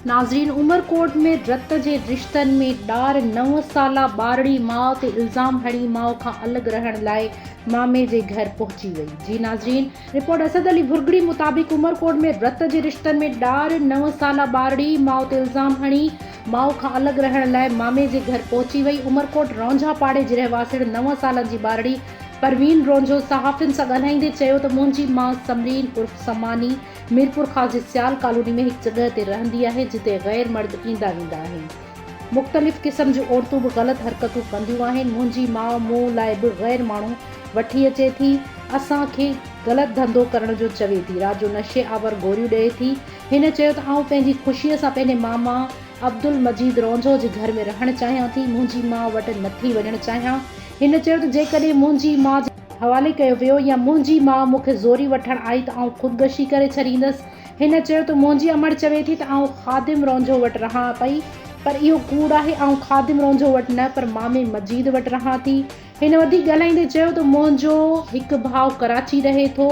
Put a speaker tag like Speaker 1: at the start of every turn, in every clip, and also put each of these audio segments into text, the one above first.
Speaker 1: ناظرين عمرڪوٽ ۾ رت جي رشتن ۾ ڏار نو سالا ٻارڙي ماء تي الزام هڻي ماء کان الڳ رهڻ لاء مامي جي گهر پهچي وئي جي ناظرين رپورٽ اسد علي ڀرڳڙي مطابق عمرڪوٽ ۾ رت جي رشتن ۾ ڏار نو سالا ٻارڙي ماء تي الزام هڻي ماء کان الڳ رهڻ لاء مامي جي گهر پهچي وئي عمرڪوٽ رونجها پاڙي جي رهواسڻ نو سالن جي ٻارڙي پروين رونجهو صحافين سان ڳالهائيندي چيو ته منهنجي ماء سمرين عرف سماني ميرپورخاص جي سيال ڪالوني ۾ هڪ جڳهه تي رهندي آهي جتي غير مرد ايندا ويندا آهن. مختلف قسم جون عورتون به غلط حرڪتون ڪنديون آهن. منهنجي ماء مون لاء به غير ماڻهو وٺي اچي ٿي. اسان کي غلط ڌنڌو ڪرڻ جو چوي ٿي. رات جو نشي آور گوريون ڏئي ٿي. هن چيو ته آئون پنهنجي خوشيء سان پنهنجي ماما عبدالمجيد رونجهو جي گهر ۾ رهڻ چاهيان ٿي. منهنجي ماء وٽ نٿي وڃڻ چاهيان. هن چيو ته جيڪڏهن منهنجي ماء جي. حوالي ڪيو ويو يا منهنجي ماء مون کي زوري وٺڻ آئي ته آئون خودڪشي ڪري ڇڏيندس. هن چيو ته منهنجي امڙ چوي ٿي ته آئون خادم رونجهو وٽ رهان پئي پر اهو ڪوڙ آهي آئون خادم رونجهو وٽ نه پر مامي مجيد وٽ رهان ٿي. هن وڌيڪ ڳالهائيندي چيو ته منهنجو هڪ ڀاء ڪراچي رهي ٿو.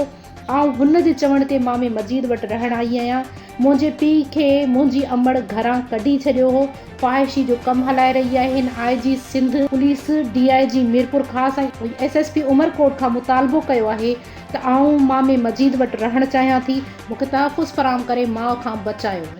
Speaker 1: آئون هن جي چوڻ تي مامي مجيد وٽ رهڻ آئي آهيان. منهنجي پيء کي منهنجي امڙ گهران ڪڍي ڇڏيو هو. فاحشي جو ڪم هلائي رهي آهي. هن I G Sindh police, D I G Mirpurkhas ۽ S S P Umerkot کان مطالبو ڪيو آهي ته آئون مامي مجيد وٽ رهڻ چاهيان ٿي. مون کي تحفظ فراهم ڪري ماء کان بچايو وڃي.